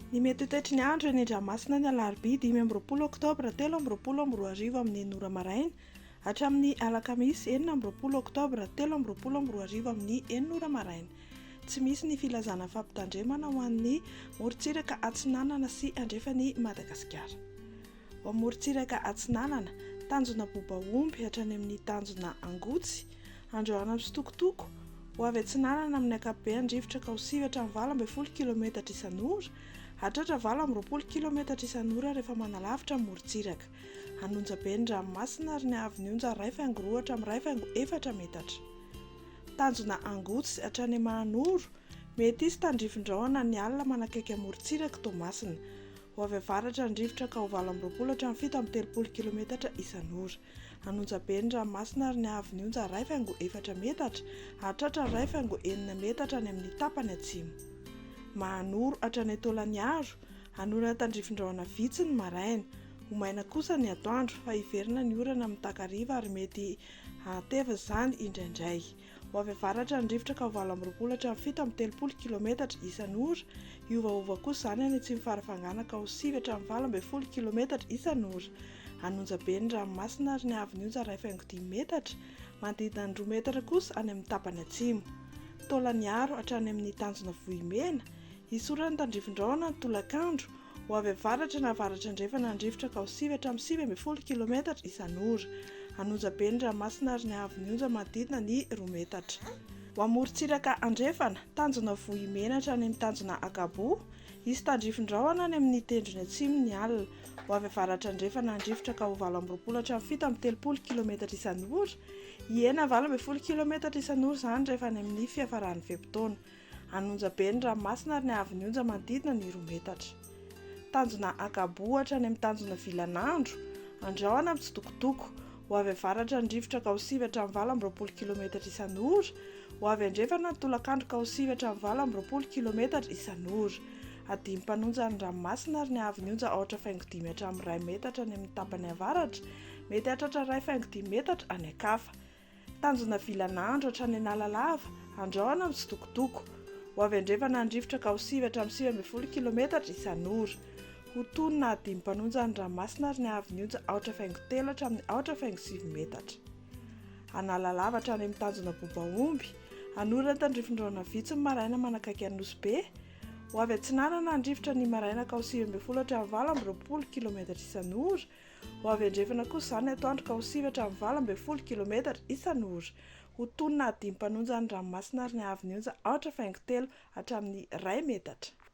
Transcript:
Ny mety ho toetry ny andro eny an-dranomasina ny alarobia 25 oktobra 2023 amin'ny enina ora maraina hatramin'ny alakamisy 26 oktobra 2023 amin'ny enina ora maraina. Tsy misy ny filazana fampitandremana ho an'ny morontsiraka atsinanana sy andrefan'i Madagasikara. Ho amorontsiraka atsinanana, tanjona Bobaomby hatrany amin'ny tanjona Angotsy, Androana mitsitokotoko, ho avy atsinanana amin'ny ankapobeny rivotra ka ho sivy hatramin'ny 18 kilometatra isan'ora, hahatratra 28 kilometatra isan'ora rehefa manalavitra ny morontsiraka. Hanonja be ny ranomasina ary ny haavon'ny onja 1,2 hatramin'ny 1,4 metatra. Tanjona Angotsy hatrany Mahanoro, mety hisy tandrifin-drahona ny alina manakaiky amorontsirak'i Toamasina. Ho avy avaratra ny rivotra ka ho 28 hatramin'ny 37 kilometatra isan'ora. Hanonja be ny ranomasina ary ny haavon'ny onja 1,4 metatra hahatratra 1,6 metatra any amin'ny tapany atsimo. Mahanoro hatrany Taolagnaro, hanorana tandrifin-drahona vitsy ny maraina. Ho maina kosa ny atoandro fa hiverina ny orana amin'ny takariva ary mety hahateva izany indraindray. Ho avy avaratra ny rivotra ka ho 28 hatramin'ny 37 kilometatra isan'ora. Hiovaova kosa izany any atsimo Farafangana ka ho 9 hatramin'ny 18 kilometatra isan'ora. Hanonja be ny ranomasina ary ny haavon'ny onja 1,5 metatra, manodidina ny 2 metatra kosa any amin'ny tapany atsimo. Taolagnaro hatrany amin'ny tanjona Vohimena, hisorana tandrifin-drahona ny tolakandro, Ho avy avaratra na avaratra andrefana ny rivotra ka ho 9 hatramin'ny 19 kilometatra isan'ora. Hanonja be ny ranomasina ary ny haavon'ny onja manodidina ny 2 metatra. Ho amorontsiraka andrefana, tanjona Vohimena hatrany amin'ny tanjona Ankaboa, hisy tandrifin-drahona any amin'ny tendrony atsimo ny alina. Ho avy avaratra andrefana ny rivotra ka ho 28 hatramin'ny 37 kilometatra isan'ora. Hihena 18 kilometatra isan'ora izany rehefa any amin'ny fiafaran'ny fe-potoana. Hanonja be ny ranomasina ary ny haavon'ny onja manodidina ny 2 metatra. Tanjona Ankaboa hatrany amin'ny tanjona Vilanandro, Andrahona mitsitokotoko. Ho avy avaratra ny rivotra ka ho 9 hatramin'ny 28 kilometatra isan'ora. Ho avy andrefana ny tolakandro ka ho 9 hatramin'ny 28 kilometatra isan'ora. Hadino mpanonja ny ranomasina ary ny haavon'ny onja aotra faingo dimy hatramin'ny iray metatra any amin'ny tapany avaratra, mety hahatratra iray faingo dimy metatra any an-kafa. Tanjona vilan'andro hatrany Analalava, Andrahona mitsitokotoko. Ho avy andrefana ny rivotra ka ho 9 hatramin'ny 19 kilometatra isan'ora. Ho tony na hadino mpanonja ny ranomasina ary ny haavon'ny onja aotra faingo telo hatramin'ny aotra faingo sivy metatra. Analalava hatrany amin'ny tanjona Bobaomby, Anorana tandrifin-drahona vitsy ny maraina manakaiky an'i Nosy Be. Ho avy atsinanana ny rivotra ny maraina ka ho 19 hatramin'ny 28 kilometatra isan'ora. Ho avy andrefana kosa izany atoandro ka ho 9 hatramin'ny 18 kilometatra isan'ora. Ho tony na hadino mpanonja ny ranomasina ary ny haavon'ny onja aotra faingo telo hatramin'ny iray metatra.